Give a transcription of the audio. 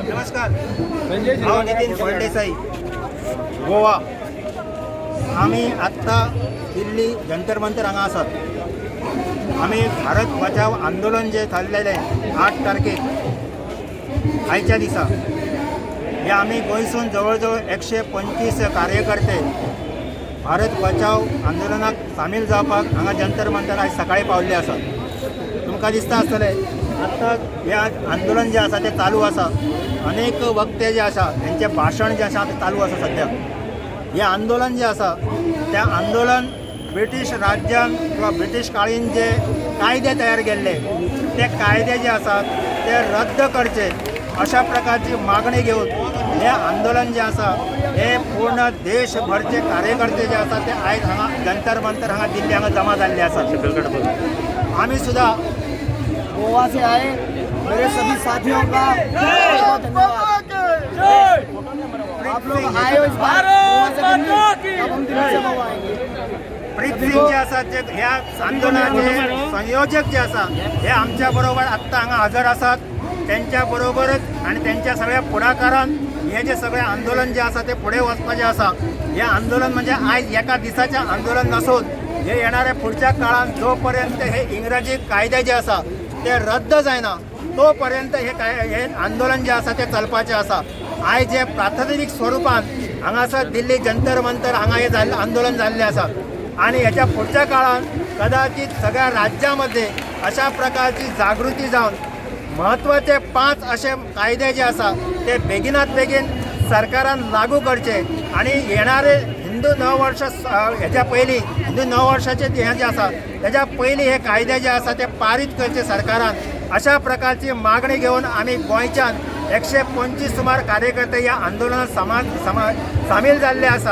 नमस्कार, हांव नितीन फळदेसाई, गोवा. आमी आत्तां दिल्ली जंतर मंतर हांगा आसात. आमी भारत बचाव आंदोलन जे थारलेलें 8 तारखेक, आयच्या दिसा, हे आमी गोंयसून जवळ जवळ 125 कार्यकर्ते भारत बचाव आंदोलनाक सामील जावपाक हांगा जंतर मंतर आयज सकाळी पावल्ले आसात. तुमकां दिसता आसतलें, आत्तां हें आंदोलन जें आसा तें चालू आसा. अनेक वक्ते जे आसा, तेंचें भाशण जें आसा तें चालू आसा. सद्याक हें आंदोलन जें आसा तें आंदोलन ब्रिटीश राज्यान किंवा ब्रिटीश काळीन जे कायदे तयार केल्ले, ते कायदे जे आसात ते रद्द करचे अशा प्रकारची मागणी घेवन हें आंदोलन जें आसा, हे पूर्ण देशभरचे कार्यकर्ते जे आसा ते आयज हांगा जंतर मंतर हांगा दिल्ली हांगा जमा जाल्ले आसात. आमी सुद्दां गोवा से आए मेरे सभी साथियों का बहुत धन्यवाद. आप लोग आए हो इस बार गोवा से दिल्ली, अब हम दिल्ली से गोवा आएंगे. प्रीत सिंग जे आसात, जे ह्या आंदोलनाचे संयोजक जे आसा, हे आमच्या बरोबर आत्तां हांगा हजर आसात. तेंच्या बरोबरच आनी तेंच्या सगळ्या फुडाकारान हे जे सगळें आंदोलन जे आसा ते फुडें वचपाचें आसा. हें आंदोलन म्हणजे आयज एका दिसाचें आंदोलन नासून हे येणाऱ्या पुढच्या काळात जोपर्यंत हे इंग्रजी कायदे जे आसा ते रद्द जायना, तोपर्यंत हे काय हे आंदोलन जे आसा ते चलपाचें आसा. आयज जे प्रातिनिधीक स्वरुपान हांगासर दिल्ली जंतर मंतर हांगा हे जाल्लें आंदोलन जाल्लें आसा आणि ह्याच्या पुढच्या काळात कदाचित सगळ्या राज्यामध्ये अशा प्रकारची जागृती जावन म्हत्वाचे पांच असे कायदे जे आसा ते बेगिनात बेगीन सरकारान लागू करचे आणि येणारे हिंदू नववर्ष ह्याच्या पयलीं, हिंदू नववर्षाचे हे जे आसा त्याच्या पयलीं हे कायदे जे आसा ते पारीत करचे सरकारान, अशा प्रकारची मागणी घेवन आमी गोंयच्यान 125 सुमार कार्यकर्ते ह्या आंदोलनात समा समा सामील जाल्ले आसा.